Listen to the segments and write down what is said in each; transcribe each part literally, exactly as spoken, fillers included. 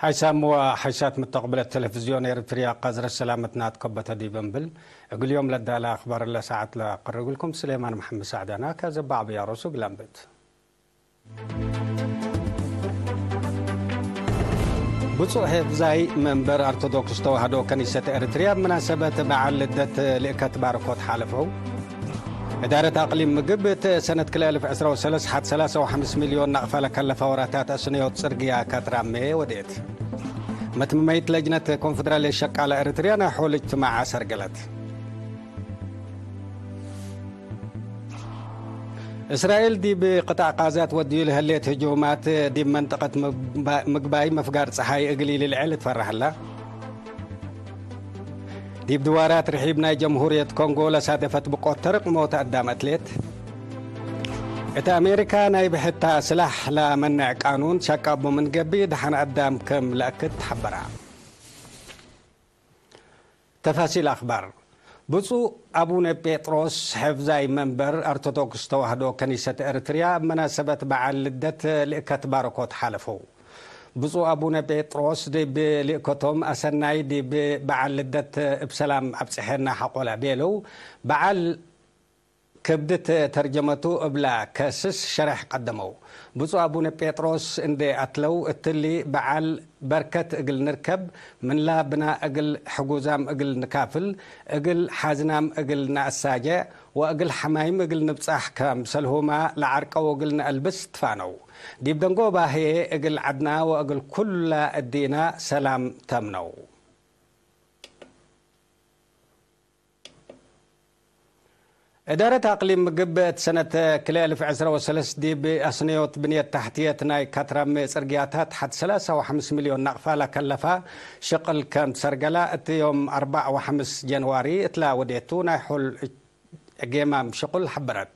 ሓይሳም ወሓይሳት ምተቅብለት ቴሌቪዝዮን ኤሪትርያ፣ ቀዝረ ሰላመትና ትከበተ ዲብ እንብል፣ እግል ዮም ለዳለ አክባር ለሰዓት ለአቅርብልኩም ስሌማን መሐመድ ሳዕዳና። ከዘባዕ ብያሮሱ ግላምበት። ብፁዕ ሔፍዛይ መንበር አርቶዶክስ ተዋህዶ ከኒሰት ኤሪትርያ፣ እብ መናሰበት በዓል ልደት ልእከት ባርኮት ሓለፈው። እዳረት አቅሊም ምግብ፣ እት ሰነት ክልኤ እልፍ ዕስራ ወሰለስ ሐድ ሰላሳ ወሐምስ ሚልዮን ናቅፋ ለከለፈ ወራታት አስነዮት ጽርግያ ካትራሜ ወዴት። መትመመይት ለጅነት ኮንፈደራልየት ሸቃለ ኤሪትርያ ናይ ሖል እጅትማዕ አሰርገለት። እስራኤል ዲብ ቅጣዕ ቃዛት ወድዩ ለህሌት ህጁማት ዲብ መንጠቀት ምግባ-፣ ምግባይ መፍጋር ጸሓይ እግል ኢልልዐ ልትፈረህ ህላ። ዲብ ድዋራት ርሒብ ናይ ጀምሁርየት ኮንጎ ለሳደፈት ብቆት ተርቅ ሞት አዳም አትሌት። እት አሜሪካ ናይ ብሕታ ስላሕ ለመንዕ ቃኑን ሻቃቡ ምን ገብእ ደሐን አዳም ክም ለአክድ ተሐበራ። ተፋሲል አክባር። ብፁዕ አቡነ ጴጥሮስ ሐፍዛይ መንበር አርቶዶክስ ተዋህዶ ከኒሰት ኤሪትርያ፣ መናሰበት በዓል ልደት ልእከት ባረኮት ሓለፈው። ብፁዕ አቡነ ጴጥሮስ ዲብ ልእከቶም፣ አሰናይ ዲብ በዓል ልደት እብ ሰላም አብጽሐና ሐቆላ ቤለው፣ በዓል ክብድት ተርጀመቱ እብላ ከስስ ሸረሕ ቀደመው። ብፁዕ አቡነ ጴጥሮስ እንዴ አትለው፣ እትሊ በዓል በርከት እግል ንርከብ፣ ምንላ ብና እግል ሕጉዛም እግል ንካፍል፣ እግል ሓዝናም እግል ነአሳጀዕ ወእግል ሐማይም እግል ንብጻሕ ከምሰልሁማ ለዐርቀው እግል ነአልብስ ትፋነው። ዲብ ደንጎባ ህዬ እግል ዐድና ወእግል ኩላ እዲና ሰላም ተምነው። እዳረት አቅሊም ምግብ እት ሰነት ክልኤ እልፍ ዕስራ ወሰለስ ዲብ አስነዮት ብንየት ተሕትየት ናይ ካትራም ጽርግያታት ሐድ ሰላሳ ወሐምስ ሚልዮን ናቅፋ ለከለፋ ሽቅል ከም ትሰርገላ እት ዮም አርበዕ ወሐምስ ጀንዋሪ እትላ ወዴቱ ናይ ሑል ጌማም ሽቁል ሐበረት።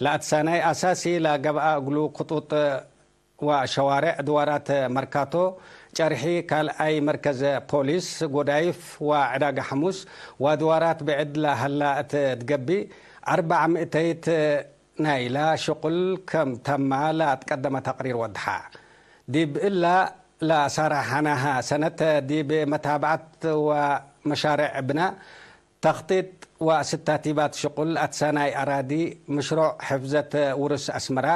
ለአትሳናይ አሳሲ ለገብአ እግሉ ክጡጥ ወሸዋሬዕ ድዋራት መርካቶ፣ ጨርሒ፣ ካልኣይ መርከዝ ፖሊስ፣ ጎዳይፍ ወዕዳጋ ሐሙስ ወድዋራት ብዕድ ለሀላ እት ትገብእ፣ አርበዕ ምእተይት ናይላ ሽቁል ከም ተማ ለአትቀደመ ተቅሪር ወድሐ። ዲብ እላ ለሳራሐናሃ ሰነት ዲብ መታብዐት ወመሻሬዕ ብናእ ተክጢጥ ወአስተርቲባት ሽቁል አትሳናይ አራዲ፣ ምሽሮዕ ሕፍዘት ውርስ አስመራ፣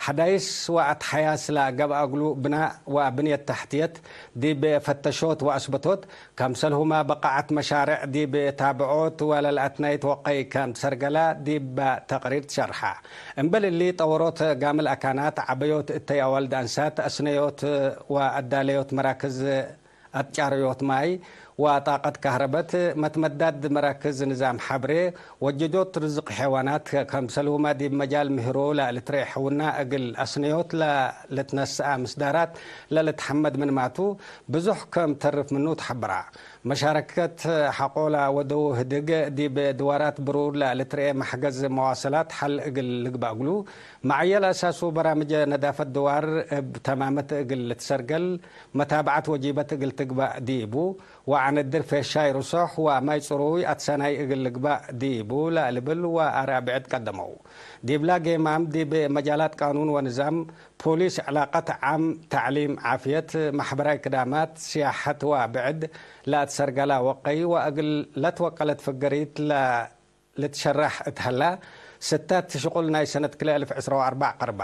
ሐዳይስ ወአትሐያስ ለገብአ እግሉ ብናእ ወብንየት ተሕትየት ዲብ ፈተሾት ወአስበቶት፣ ከምሰልሁመ በቃዐት መሻሬዕ ዲብ ታብዖት ወለልአትናይት ወቀይ ከም ትሰርገላ ዲበ ተቅሪር ትሸርሐ። እምበል እሊ፣ ጠወሮት ጋምል አካናት፣ ዐበዮት እተይ አዋልድ አንሳት፣ አስነዮት ወአዳለዮት መራክዝ አትጫርዮት ማይ ወጣቀት ካህረበት፣ መትመዳድ መራክዝ ንዛም ሐብሬ፣ ወጀጆት ርዝቅ ሐይዋናት፣ ከምሰልሁመ ዲብ መጃል ምህሮ ለልትሬ ሕውና እግል አስነዮት ለልትነስአ ምስዳራት ለልትሐመድ ምንማቱ፣ ብዙሕ ከም ተርፍ ምኑ ተሐበራ። መሻረከት ሐቆላ ወደው ህድግ ዲብ ድዋራት ብሩር ለልትርኤ መሕገዝ መዋሰላት ሐል እግል ልግበእ እግሉ፣ መዐየል አሳሱ በራምጀ ነዳፈት ድዋር እብ ተማመት እግል ልትሰርገል፣ መታብዐት ወጂበት እግል ትግበእ ዲቡ፣ ወዐነድር ፌሻይ ርሶሕ ወማይ ጽሩይ አትሰናይ እግል ልግበእ ዲቡ ለልብል ወአርአ ብዕድ ቀደመው። ዲብላ ጌማም ዲብ መጃላት ቃኑን ወንዛም፣ ፖሊስ፣ ዕላቀት ዓም፣ ተዕሊም፣ ዓፍየት፣ ማሕበራይ ክዳማት፣ ሲያሐት ወብዕድ ለአትሰርገላ ወቀይ ወእግል ለትወቀለት ፍገሪት ለልትሸራሕ እት ሀላ፣ ስታት ሽቁል ናይ ሰነት ክልኤ እልፍ ዕስራ ወአርበዕ ቀርባ።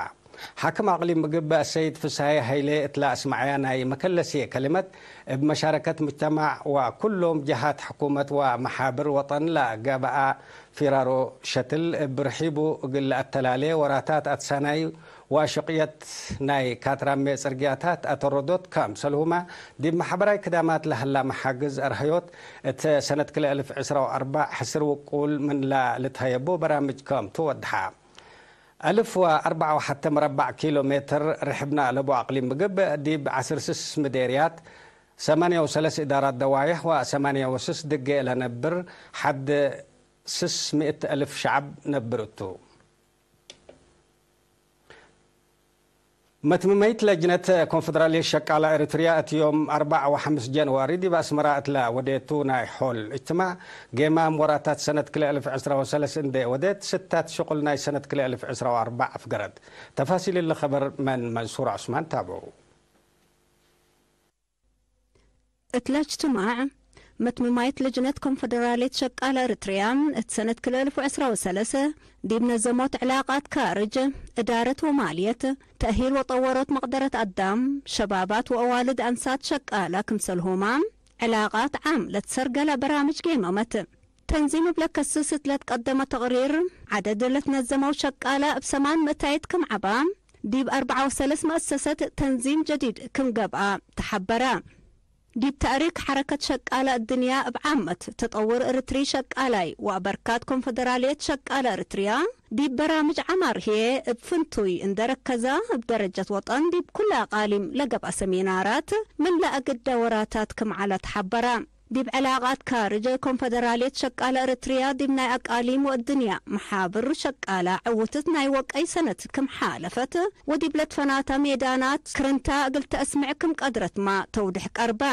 ሓክም አቅሊም ምግብ አሰይድ ፍስሃየ ሀይሌ እት ለአስመዐያ ናይ መከለስየ ከሊመት፣ እብ መሻረከት ሙጅተማዕ ወኩሎም ጀሃት ሕኩመት ወመሓብር ወጠን ለገብአ ፊራሮ ሸትል እብ ርሒቡ እግል ለአተላሌ ወራታት አትሳናይ ወሽቅየት ናይ ካትራሜ ጽርግያታት አተረዶት፣ ከምሰልሁመ ዲብ መሕበራይ ክዳማት ለሀላ መሓግዝ አርሀዮት፣ እት ሰነት ክልኤ እልፍ ዕስራ ወአርበዕ ሕስር ውቁል ምን ለልትሀየቦ በራምጅ ከም ቱ ወድሐ። አልፍ ወአርበዕ ወሐተ መረበዕ ኪሎ ሜትር ርሕብና ለቡ አቅሊም ምግብ፣ ዲብ ዐስር ስስ ምዴርያት፣ ሰማንያ ወሰለስ እዳራት ደዋይሕ ወሰማንያ ወስስ ድጌ ለነብር ሐድ ስስ ምእት አልፍ ሸዐብ ነብር እቱ። መትምመይት ለጅነት ኮንፈደራልየት ሸቃላ ኤሪትርያ እት ዮም አርበዕ ወሐምስ ጀንዋሪ ዲብ አስመራ እትለ ወዴቱ ናይ ሖል እጅትማዕ፣ ጌማም ወራታት ሰነት ክልኤ እልፍ ዕስራ ወሰለስ እንዴ ወዴት፣ ስታት ሽቁል ናይ ሰነት ክልኤ እልፍ ዕስራ ወአርበዕ አፍገረት። ተፋሲል እሊ ኸበር መን መንሱር ዑስማን ታብዑ። እትለ እጅትማዕ፣ መትምማይት ልጅነት ኮንፈደራልየት ሸቃለ እርትርያ፣ እት ሰነት ክልኤ እልፍ ወዕስራ ወሰለሰ፣ ዲብ ነዘሞት ዕላቃት ካርጅ፣ እዳረት ወማልየት፣ ተእሂል ወጠወሮት መቅደረት አዳም፣ ሸባባት ወአዋልድ አንሳት ሸቃለ ክምሰልሁመ፣ ዕላቃት ዓም ለትሰርገለ በራምጅ ጌመመት። ተንዚም እብ ለከስስ እት ለትቀደመ ተቅሪር፣ ዐደድ ለትነዘመው ሸቃለ እብ ሰማን ምእታይት ክም ዐባ፣ ዲብ አርበዓ ወሰለስ መአሰሰት ተንዚም ጀዲድ ክም ገብአ ተሐበረ። ዲብ ተእሪክ ሐረከት ሸቃለ እድንያ እብ ዓመት፣ ተጠውር እርትሪ ሸቃላይ ወአበርካት ኮንፈደራልየት ሸቃለ እርትርያ፣ ዲብ በራምጅ ዐማር ህዬ እብ ፍንቱይ እንዴ ረከዘ፣ እብ ደረጀት ወጠን ዲብ ኩለ አቃሊም ለገብአ ሰሚናራት ምን ለአግደ ወራታት ክም ዐለ ተሐበረ። ዲብ ዕላቃት ካርጅ ኮንፈደራልየት ሸቃለ እርትርያ ዲብ ናይ አቃሊም ወእድንያ መሓብር ሸቃለ ዕውትት ናይ ወቀይ ሰነት ክም ሓለፈት ወዲብ ለትፈናተ ሜዳናት ክርንታ እግል ተአስምዕ ክም ቀድረትመ ተውድሕ ቀርበ።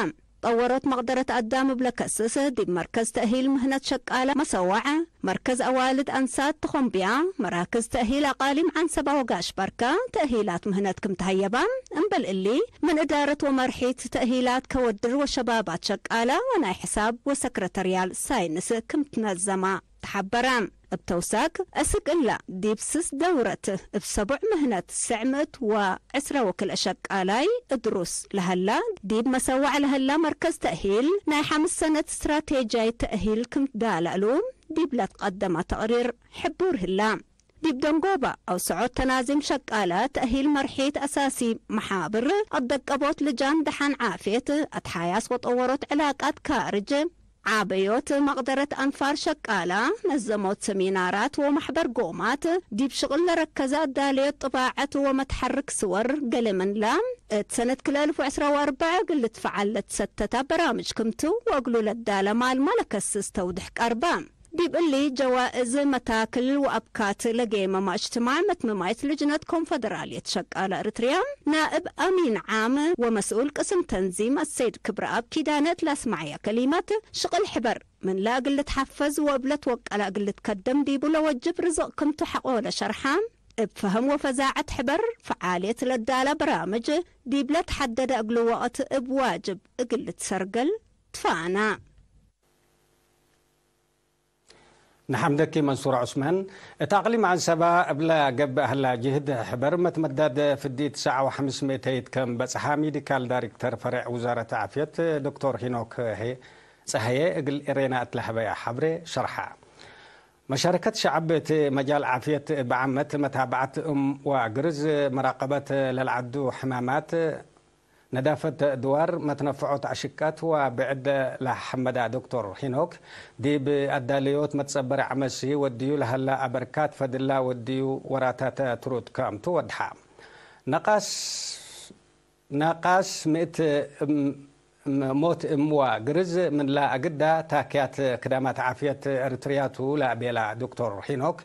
ጠወሮት መቅደረት አዳም እብ ለከስስ ዲብ መርከዝ ተእሂል ምህነት ሸቃለ መሰዋዕ፣ መርከዝ አዋልድ አንሳት ተኾምብያ፣ መራክዝ ተእሂል አቃሊም ዐንሰባ ወጋሽ በርከ፣ ተእሂላት ምህነት ክም ተሀየበ፣ እምበል እሊ፣ ምን እዳረት ወመርሒት ተእሂላት ከወድር ወሸባባት ሸቃለ ወናይ ሕሳብ ወሰክረተርያል ሳይንስ ክም ትነዘመ ተሐበረ። እብ ተውሳክ፣ አስክ እላ፣ ዲብ ስስ ደውረት እብ ሰቡዕ ምህነት ስዕ ምእት ወዕስራ ወክልኤ ሸቃላይ እድሩስ ለሀላ፣ ዲብ መሰዋዕ ለሀላ መርከዝ ተእሂል ናይ ሐምስ ሰነት ስትራቴጃይ ተእሂል ክም ዳለሉ፣ ዲብ ለትቀደመ ተቅሪር ሕቡር ህላ። ዲብ ደንጎበ አውሰዖት ተናዚም ሸቃለ ተእሂል መርሒት አሳሲ መሓብር፣ አደቀቦት ልጃን ደሐን ዓፍየት፣ አትሓያስ ወጠወሮት ዕላቃት ካርጅ፣ ዓበዮት መቅደረት አንፋር ሸቃለ፣ ነዘሞት ሰሚናራት ወመሕበር ጎማት፣ ዲብ ሽቅል ለረከዘ አዳለዮት ጥባዐት ወመትሐርክ ስወር፣ ገሌ ምንላ፣ እት ሰነት ክልኤ እልፍ ወዕስራ ወአርበዕ እግል ልትፈዐል ለትሰተተ በራምጅ ክምቱ ወእግሉ ለዳለ ማልመ ለከስስ ተውድሕ ቀርበ። ዲብ እሊ ጀዋእዝ፣ መታክል ወአብካት ለጌመመ እጅትማዕ መትምማይት ልጅነት ኮንፈደራልየት ሸቃለ እርትርያ፣ ናእብ አሚን ዓም ወመስኡል ቅስም ተንዚም አሰይድ ክብረአብ ኪዳነ እት ለአስመዐየ ከሊመት፣ ሽቅል ሕበር ምን ለእግል ልትሐፈዝ ወእብ ለትወቀለ እግል ልትከደም ዲቡ ለወጅብ ርዝቅ ክምቱ ሐቆ ለሸርሐ፣ እብ ፈህም ወፈዛዐት ሕበር ፈዓልየት ለዳለ በራምጅ ዲብ ለትሐደደ እግሉ ወቅት እብ ዋጅብ እግል ልትሰርገል ትፋነ። ነሐምደኪ መንሱር ዑስማን። እት አቅሊም ዐንሰባ እብለ ገብእ ሀላ ጅህድ ሕበር መትመዳድ ፍዲ ትሰዕ ወሐምስ ምእተይት ከም በጽሐ ሜዲካል ዳይሬክተር ፈሬዕ ውዛረት ዓፍየት ዶክቶር ሂኖክ ጸሃየ እግል ኤሬና እት ለሀበየ ሐብሬ ሸርሐ። መሻረከት ሸዐብ እት መጃል ዓፍየት እብ ዓመት መታብዐት እም ወግርዝ፣ መራቀበት ለልዐዱ ሕማማት፣ ነዳፈት ድዋር፣ መትነፍዖት አሽቀት ወብዕድ ለሐመዳ ዶክቶር ሄኖክ፣ ዲብ አዳለዮት መትጸበሪ ዐመሲ ወድዩ ለሀላ አበርካት ፈድላ ወድዩ ወራታት ትሩድ ክምቱ ወድሐ። ነቃስ፣ ነቃስ ምእት እም፣ እም፣ ሞት እም ወግርዝ ምንላ አግዳ ታክያት ክዳማት ዓፍየት እርትርያቱ ለአቤላ ዶክቶር ሄኖክ፣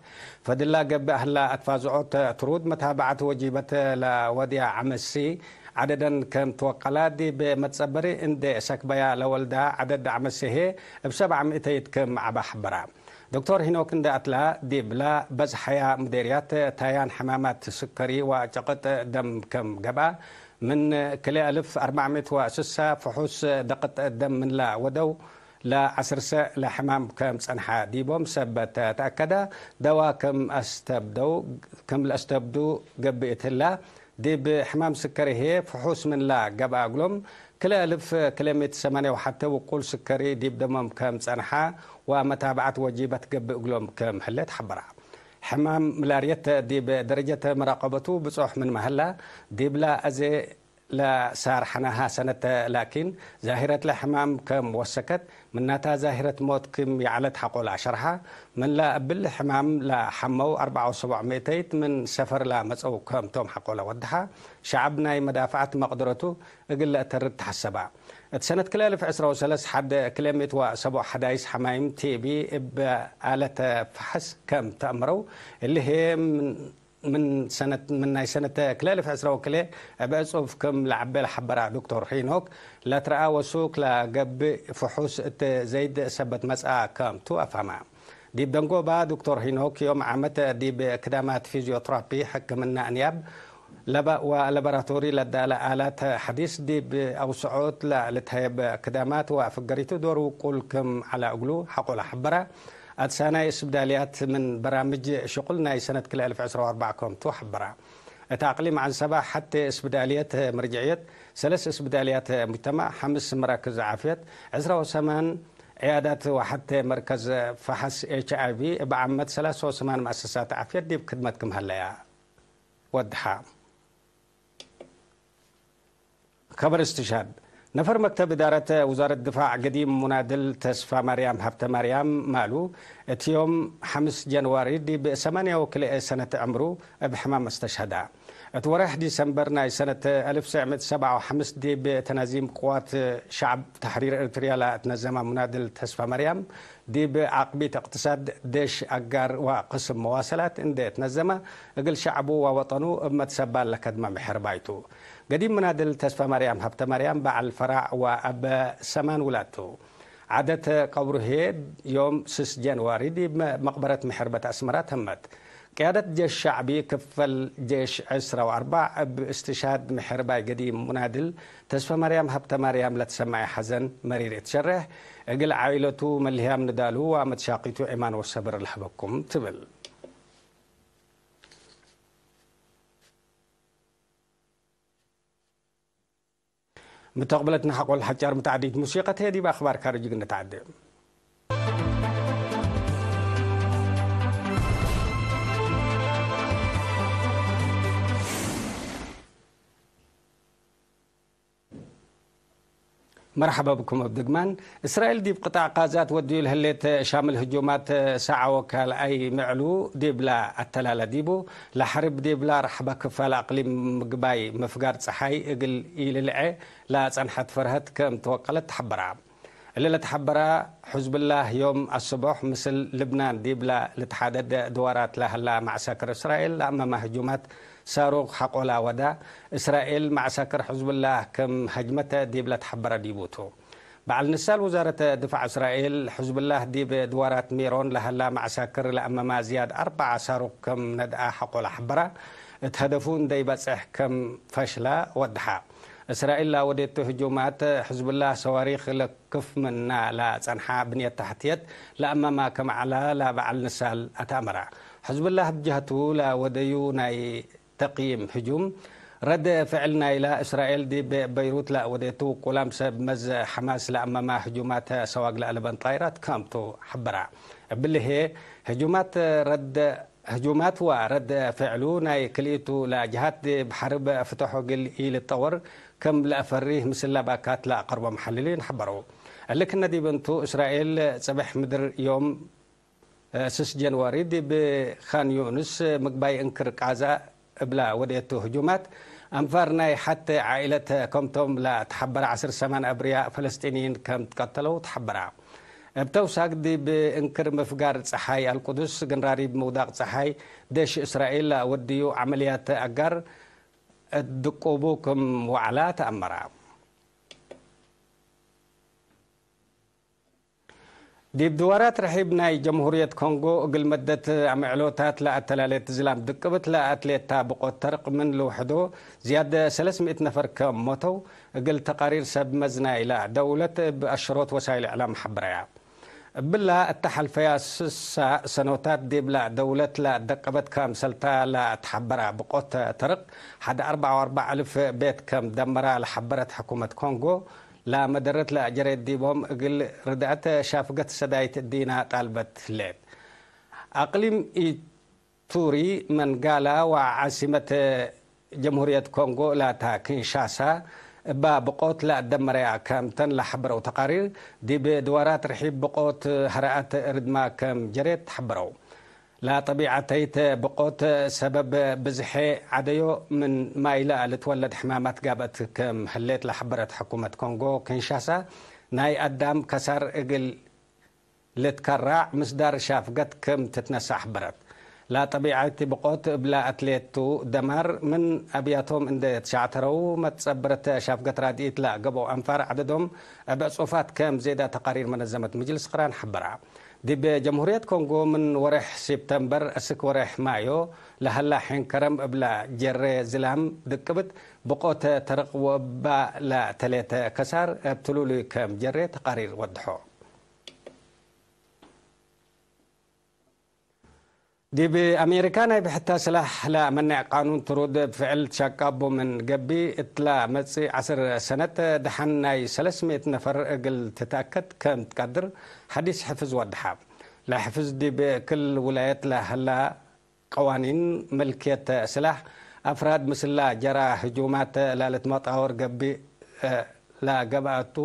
ፈድላ ገብእ ህላ አትፋዝዖት ትሩድ መታብዐት ወጂበት ለወድያ ዐመሲ፣ ዐደደን ከም ትወቀላ ዲብ መትጸበሪ እንዴ ሰክበያ ለወልዳ ዐደድ ዐመሲ ህዬ እብ ሰብዓ ምእተይት ክም ዐባ ሐበራ። ዶክቶር ሄኖክ እንዴ አትላ፣ ዲብላ በዝሐያ ምዴርያት ታያን ሕማማት ስከሪ ወጨቅጥ ደም ከም ገብአ፣ ምን ክልኤ አልፍ አርበዕ ምእት ወስሳ ፍሑስ ደቅጥ ደም ምንላ ወደው፣ ለዐስር ሰዕ ለሕማም ከም ጸንሐ ዲቦም ሰበት ተአከደ። ደዋ ከም አስተብደው፣ ከም ለአስተብዱ ገብእ እት ህላ፣ ዲብ ሕማም ስከሪ ህዬ ፍሑስ ምንላ ገብአ እግሎም፣ ክልኤ አልፍ ክልኤ ምእት ሰማንያ ወሐቴ ውቁል ስከሪ ዲብ ደሞም ከም ጸንሐ ወመታብዐት ወጂበት ገብእ እግሎም ከም ህሌት ሐበራ። ሕማም ምላርየት ዲብ ደረጀት መራቀበቱ ብጾሕ ምንመ ህላ፣ ዲብላ አዜ ለሳርሐናሃ ሰነት ላኪን፣ ዛሂረትለ ሕማም ከም ወሰከት፣ ምናታ ዛሂረት ሞት ክም ይዐለት ሐቆ ለአሸርሐ፣ ምንላ እብሊ ሕማም ለሐመው አርበዓ ወሰቡዕ ምእተይት ምን ሰፈር ለመጸው ከም ቶም ሐቆ ለወድሐ፣ ሸዐብ ናይ መዳፍዐት መቅደረቱ እግል ለአተርድ ተሐሰባ። እት ሰነት ክልኤ አልፍ ዕስራ ወሰለስ ሐድ ክልኤ ምእት ወሰቡዕ ሐዳይስ ሐማይም ቲቢ እብ አለት ፈሐስ ከም ተአምረው፣ እሊ ህዬ ምን ምን ሰነት፣ ምን ናይ ሰነት ክልኤ አልፍ ዕስራ ወክልኤ እብ ዕጹፍ ክም ለዐቤ ለሐበራ ዶክቶር ሄኖክ፣ ለትረአ ወሱክ ለገብእ ፍሑስ እት ዘይድ ሰበት መጽአ ከም ቱ አፍሀማ። ዲብ ደንጎባ ዶክቶር ሄኖክ ዮም ዓመት ዲብ ክዳማት ፊዝዮትራፒ፣ ሕክምና እንያብ፣ ለባእ ወላቦራቶሪ ለዳለ ኣላት ሐዲስ ዲብ አውስዖት ለልትሀየብ ክዳማት ወፍገሪቱ ዶር ውቁል ክም ዐለ እግሉ ሐቆለ ሐበረ። አትሳናይ እስብዳልያት ምን በራምጅ ሽቁል ናይ ሰነት ክልኤ አልፍ ዕስራ ወአርበዕ ከምቱ ሐበረ። እት አቅሊም ዐንሰበ ሐቴ እስብዳልየት ምርጅዕየት፣ ሰለስ እስብዳልያት ሙጅተማዕ፣ ሐምስ መራክዝ ዓፍየት፣ ዕስራ ወሰማን ዕያዳት ወሐቴ መርከዝ ፈሐስ ኤች አይ ቪ እብ ዓመት ሰላሳ ወሰማን መአሰሳት ዓፍየት ዲብ ክድመት ክም ሀለያ ወድሐ። ከበር እስትሻድ። ነፈር መክተብ እዳረት ውዛረት ድፋዕ ገዲም ሙናድል ተስፋማርያም ሀብተማርያም ማሉ፣ እት ዮም ሐምስ ጀንዋሪ ዲብ ሰማንያ ወክልኤ ሰነት ዕምሩ እብ ሕማም አስተሽሀዳ። እት ወሬሕ ዲሰምበር ናይ ሰነት አልፍ ሰዕ ምእት ሰብዓ ወሐምስ ዲብ ተናዚም ቅዋት ሸዕብ ተሕሪር ኤርትርያ ለአትነዘመ ሙናድል ተስፋማርያም፣ ዲብ ዓቅቢት እቅትሳድ፣ ዴሽ አጋር ወቅስም መዋሰላት እንዴ ትነዘመ፣ እግል ሸዕቡ ወወጠኑ እብ መትሰባል ለከድመ ምሕርባይ ቱ። ገዲም ምናድል ተስፋማርያም ሀብተማርያም በዐል ፈራዕ ወአበ ሰማን ውላድ ቱ። ዓደት ቀብሩ ህዬ ዮም ስስ ጀንዋሪ ዲብ መቅበረት ምሕርበት አስመራ ተመት። ቅያደት ጄሽ ሸዕቢ ክፈል ጄሽ ዕስራ ወአርበዕ እብ እስትሽሃድ ምሕርባይ ገዲም ሙናድል ተስፋማርያም ሀብተማርያም ለትሰመዐ ሐዘን መሪር እት ሸሬሕ፣ እግል ዓኢለቱ መልህያም ንዳሉ ወመትሻቂቱ ኤማን ወሰብር ለሀበኩም ትብል። ምተቅብለትነ ሐቆል ሐጫር ምትዓዲት ሙሲቀት ህዬ ዲብ አክባር ካርጅግ እንተዓዴ። መርሐበ ብኩም እብ ድግማን። እስራኤል ዲብ ቅጣዕ ቃዛት ወድዩ ለህሌት ሻምል ህጁማት ሰዓ ወካልኣይ ምዕሉ ዲብላ አተላለ ዲቡ፣ ለሐርብ ዲብላ ረሕበ ክፋል አቅሊም ምግባይ ምፍጋር ጸሓይ እግል ኢልልዔ ለጸንሐት ፈርሀት ክም ትወቀለት ተሐበራ። እሊ ለተሐበረ፣ ሕዝብላህ ዮም አስቦሕ ምስል ልብናን ዲብለ ልትሓደድ ድዋራት ለሀላ መዕሰክር እስራኤል ለአመመ ህጁማት ሳሩቅ ሐቆላ ወዳ። እስራኤል መዕሰክር ሕዝብላህ ክም ሀጅመተ ዲብለ ተሐበረ ዲቡ ቱ። በዐል ንሳል ውዛረት ድፋዕ እስራኤል፣ ሕዝብላህ ዲብ ድዋራት ሜሮን ለሀላ መዕሰክር ለአመመ ዝያድ አርበዓ ሳሩቅ ክም ነድአ ሐቆለ ሐበረ። እት ሀደፉ እንዴ ኢበጽሕ ክም ፈሽለ ወድሐ። እስራኤል ለወዴቱ ህጁማት፣ ሕዝብላህ ሰዋሪክ ለክፍ ምና ለጸንሐ ብንየት ተሕትየት ለአመመ ክም ዐለ ለበዐል ንሳል አትአመረ። ሕዝብላህ እብ ጀህቱ ለወደዩ ናይ ተቅይም ህጁም፣ ረድ ፍዕል ናይለ እስራኤል ዲብ በይሩት ለወዴቱ ውቁላም ሰብ መዝ ሐማስ ለአመመ ህጁማት ሰዋግ ለአለበን ጣይራት ክምቱ ሐበረ። እብሊ ህዬ ህጁማት ረድ ህጁማት ወረድ ፍዕሉ ናይ ክልኢቱ ለጀሃት ዲብ ሐርብ ፍተሑ እግል ኢልጠወር ክም ለአፈሪህ ምስለ ባካት ለአቀርቦ መሐልሊን ሐበረው። እሊ ክነ ዲብ እንቱ፣ እስራኤል ጽብሕ ምድር ዮም ስስ ጀንዋሪ ዲብ ካን ዩንስ ምግባይ እንክር ቃዛ እብለ ወዴቱ ህጁማት፣ አንፋር ናይ ሐቴ ዓኢለት ከምቶም ለተሐበረ ዐስር ሰማን አብርያ ፈለስጢንይን ከም ትቀተለው ተሐበረ። እብ ተውሳግ ዲብ እንክር ምፍጋር ጸሓይ አልቁዱስ፣ ግንራሪብ ምውዳቅ ጸሓይ፣ ዴሽ እስራኤል ለወድዩ ዐመልያት አጋር እት ድቁቡ ክም ወዐላ ተአመረ። ዲብ ድዋራት ርሒብ ናይ ጀምሁርየት ኮንጎ፣ እግል መደት አምዕሎታት ለአተላሌት ዝላም ድቅብት ለአትሌት ታ ብቆት ተርቅ ምን ልውሕዶ ዝያድ ሰለስ ምእት ነፈር ከም ሞተው፣ እግል ተቃሪር ሰብ መዝ ናይላ ደውለት እብ አሽሮት ወሳይል እዕላም ሐብረያ። እብላ እተ ሐልፈያ ስሳ ሰኖታት ዲብላ ደውለት ለደቀበት ከምሰልታ ለትሐበራ ብቆት ተርቅ፣ ሐድ አርበዕ ወአርበዕ አልፍ ቤት ከም ደመራ ለሐበረት ሕኩመት ኮንጎ፣ ለመደረት ለአጀሬት ዲቦም እግል ርድአት ሻፍገት ሰዳይት ዲና ጣልበት ህሌት። አቅሊም ኢቱሪ መንጋላ ወዓሲመት ጀምሁርየት ኮንጎ ላታ ኪንሻሳ እባ ብቆት ለአደመረያ ከምተን ለሐበረው ተቃሪር፣ ዲብ ድዋራት ርሒብ ብቆት ሀረአት ርድማ ከም ጀሬት ሐበረው። ለጠቢዐተይት ብቆት ሰበብ ብዝሐ ዐደዮ ምን ማይለ ልትወለድ ሕማማት ጋብአት ክም ህሌት ለሐበረት ሕኩመት ኮንጎ ኪንሻሳ፣ ናይ አዳም ከሳር እግል ልትከራዕ ምስዳር ሻፍገት ክም ትትነሰእ ሐበረት። ለጠቢዐት ብቆት እብለ አትሌት ቱ ደማር ምን አብያቶም እንዴ ትሸዕተረው መትጸብረት ሻፍገት ራድኢት ለገብአው አንፋር ዐደዶም እብ ዕጹፋት ከም ዜዳ ተቃሪር መነዘመት ምጅልስ ቅራን ሐበራ። ዲብ ጀምሁርየት ኮንጎ ምን ወሬሕ ሴፕተምበር እስክ ወሬሕ ማዮ ለሀላ ሔን ከረም እብላ ጀሬ ዝላም ድቅብት ብቆተ ተርቅ ወእባ ለተሌተ ከሳር እብ ትሉሉይ ከም ጀሬ ተቃሪር ወድሖ። ዲብ አሜሪካ ናይ ብሕተ ስላሕ ለመኔዕ ቃኑን ትሩድ እብ ፍዕል ትሸቃቡ ምን ገብእ፣ እትላ መጽእ ዐስር ሰነት ደሐን ናይ ሰለስ ምእት ነፈር እግል ትትአከድ ከም ትቀድር ሐዲስ ሕፍዝ ወድሐ። ለሕፍዝ ዲብ ክል ውላየት ለሀላ ቀዋኒን ምልክየት ስላሕ፣ አፍራድ ምስላ ጀራ ህጁማት ላልትመጣወር ገብእ፣ ለገብአቱ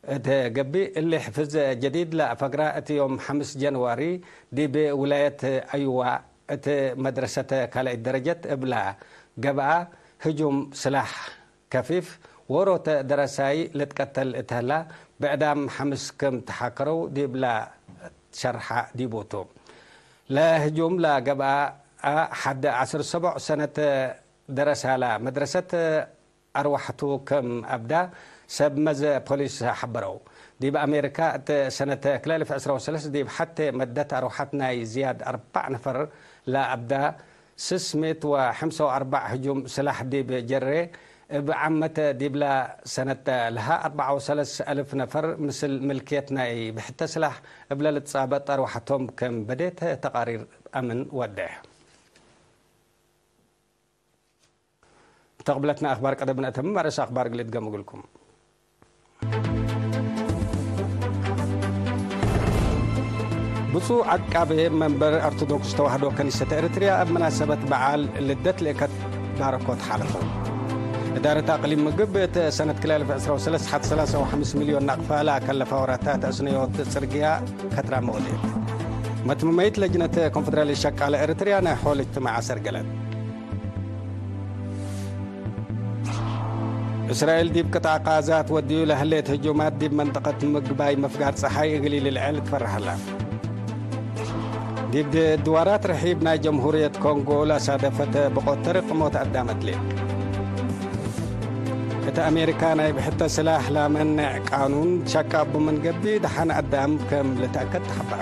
እት ገብእ፣ እሊ ሕፍዝ ጀዲድ ለአፈግራ እት ዮም ሐምስ ጀንዋሪ ዲብ ውላየት አይዋ እት መድረሰት ካልአይት ደረጀት እብላ ገብአ ህጁም ስላሕ ከፊፍ፣ ዎሮተ ደረሳይ ልትቀተል እት ሀላ፣ ብዕዳም ሐምስ ክም ተሓከረው ዲብላ ሸርሐ ዲቡ ቱ። ለህጁም ለገብአ ሐድ ዐስር ሰቦዕ ሰነት ደረሳላ መድረሰት አርወሐቱ ክም አብዳ ሰብ መዘ ፖሊስ ሐበረው። ዲብ አሜሪካ እት ሰነት ክልኤ አልፍ ዕስራ ወሰለስ ዲብ ሐቴ መደት አርወሐት ናይ ዝያድ አርበዕ ነፈር ለአብዳ ስስ ምእት ወሐምሳ ወአርበዕ ህጁም ስላሕ ዲብ ጀሬ እብ ዓመት ዲብላ ሰነት ለሀ አርበዓ ወሰለስ አልፍ ነፈር ምስል ምልክየት ናይ ብሕተ ስላሕ እብለ ልትጻበጥ አርወሐቶም ክም በዴት ተቃሪር አምን ወዴሕ። ተቅብለትና አክባር ቀደም ነአተምም፣ አርእስ አክባር እግል እድገም እግልኩም። ብፁዕ ዐቃቤ መንበር ኦርቶዶክስ ተዋህዶ ከኒሰት ኤረትርያ እብ መናሰበት በዓል ልደት ለእከት ባረኮት ሓለፈው። እዳረት አቅሊም ምግብ እት ሰነት ክልኤ አልፍ ዕስራ ወሰለስ ሐድ ሰላሳ ወሐምስ ሚልዮን ናቅፋ ለአከለፈ ወራታት አስነዮት ጽርግያ ከትራመ ወዴት። መትምመይት ለጅነት ኮንፈደራል ሸቃለ ኤረትርያ ናይ ሖል እጅትማዕ አሰርገለት። እስራኤል ዲብ ቅጣዕ ቃዛ ትወድዩ ለህሌት ህጁማት ዲብ መንጠቀት ምግባይ ምፍጋር ጸሓይ እግል ኢልልዐል ትፈርህ ሀላ። ዲብ ድዋራት ርሒብ ናይ ጀምሁርየት ኮንጎ ለአሳደፈት ብቆት ተርቅ ሞት አዳም አትሌት። እት አሜሪካ ናይ ብሕተ ስላሕ ለመንዕ ቃኑን ሸቃቡ ምን ገብእ ደሐን አዳም ከም ልትአከድ ተሐበረ።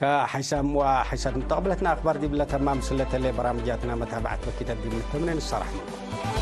ከሐይሳም ወሐይሳት ምተቅብለትና አክባር ዲብለ ተማም ስለተሌ በራምጃትና መታብዐት በኪተት ዲብ ንተምኔ ንሰራሕ ምንኩም።